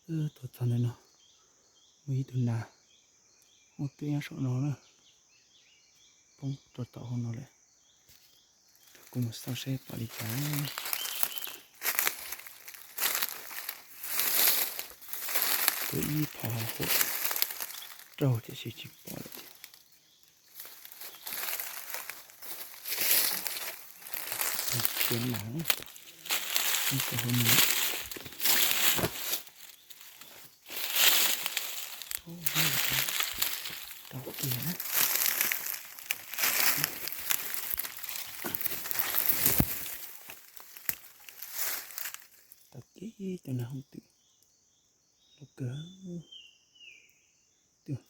Tuaj txog ntawm no, muaj ib tug nas muaj twb nyob saum no na, poob rau tom hauv no lawm. Kuv mus xauj seb pom li cas. Kuv ib phom huam raug tiam sis tsis pom lawm thiab. Tias nas, tau kiag na. Tau kiag cov nas hooj twm, loj kawg. Twb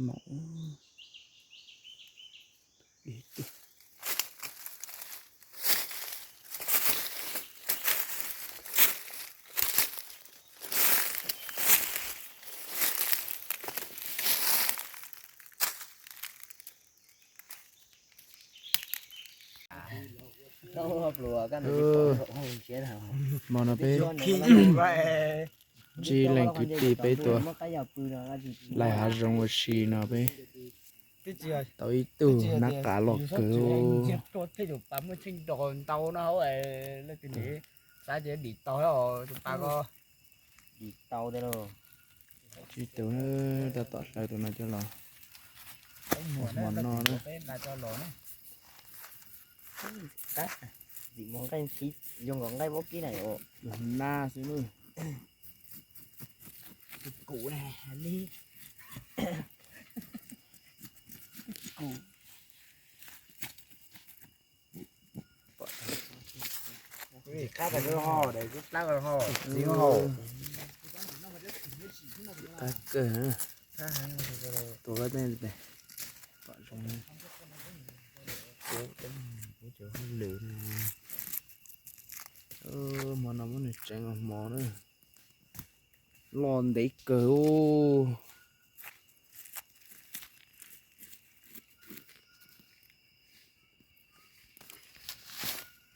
maum ib tug. Hmo no peb tsib leej kwv tij peb tuaj laij hav zoov ua si no peb tau ib tug nab qa loj kawg. Tsib tug, tab tom hlawv tus no coj los hmo no na. Nab xwb na. Qab kawg, tua kab teb pem, pom zoo. Kuv cov hauj lwm, hmo no muab nws tseev ua hmo na, loj ntev kawg.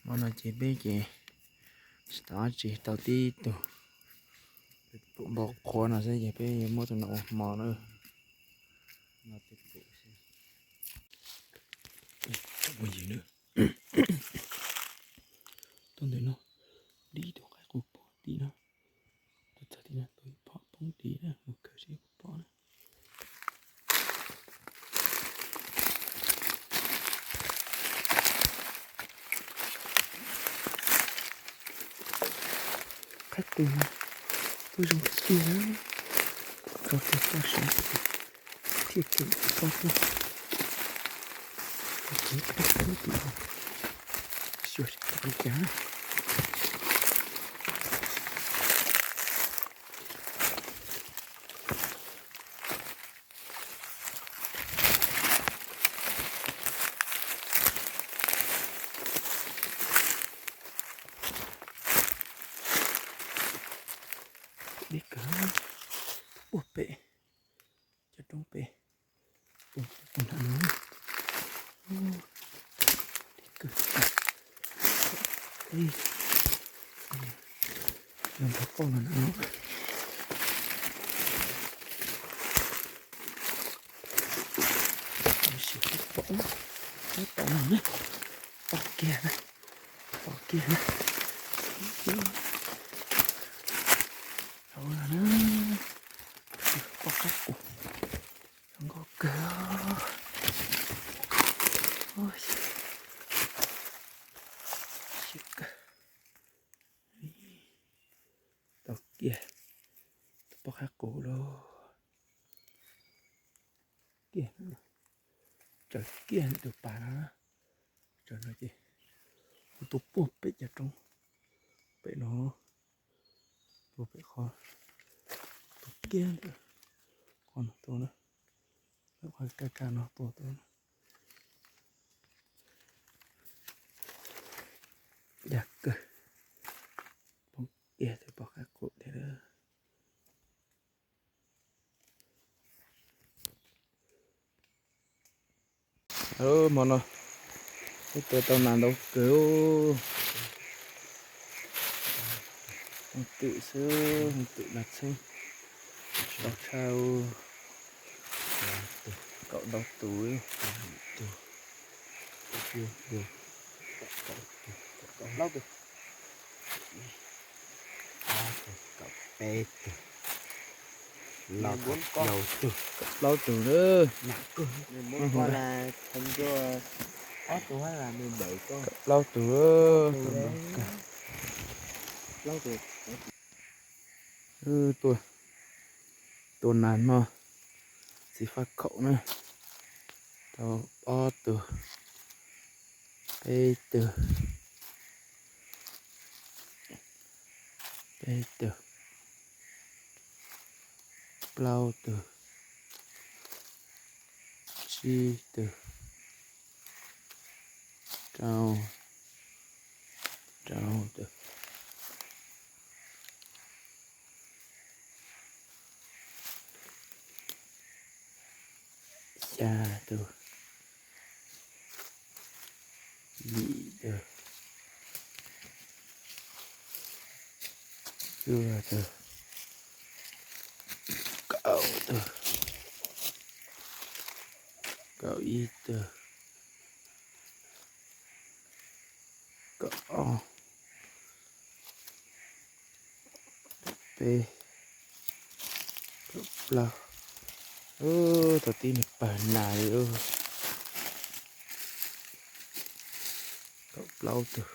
Hmo no ces peb ces tsis tau dab tsi, tau tib tug npau qhuav no xwb ces peb yuav muab tus no ua hmo na. Tuaj ntawm no, dib tus qaib qus poob tim no. Tuaj txog tim no tua ib phom poob tim na, mus kawg seb puas pom na. Qaib qus no tuaj zoo tiag tiag na, tso kiag poj saum thiaj kev tsis pom tuaj. Tso kiag poj saum tim no, xyuas seb pom li cas na. Deb kawg, ua pem cov roob pem, ua nram no. Deb kawg, los nrog poj los nram no. Pom, pom no na, pom kiag na, pom kiag na. Pom qaib qus, zoo nkauj kawg. Tau kiag tus poj qaib qus lauj. Kiag, tsaws kiag tus pas no, tsaws no ces kuv tua puag pem cov roob pem no, puag pem qhov, tua kiag ntawm qhov no tuaj na, qhov kaj kaj no tua tuaj na. Yog kawg, poob kiag tus poj qaib qus thiab. Hmo no peb tua tau nas ntau kawg. Ntws xwb, ntws nas txheeb tau tshaj. Kaum ntau tus, kaum peb tug, los kaum yau tug, kaum plaub tug na. Kaum plaub tug. Tua nas no, txiv faj khaum na, tau ob tug, peb tug, peb tug, plaub tug, tsib tug, rau, rau tug, xya tug, yim tug, cuaj tug, kaum tug, kaum ib tug, kaum ob, kaum peb, kaum plaub. Tau tib niag pawg nas li. Kaum plaub tug.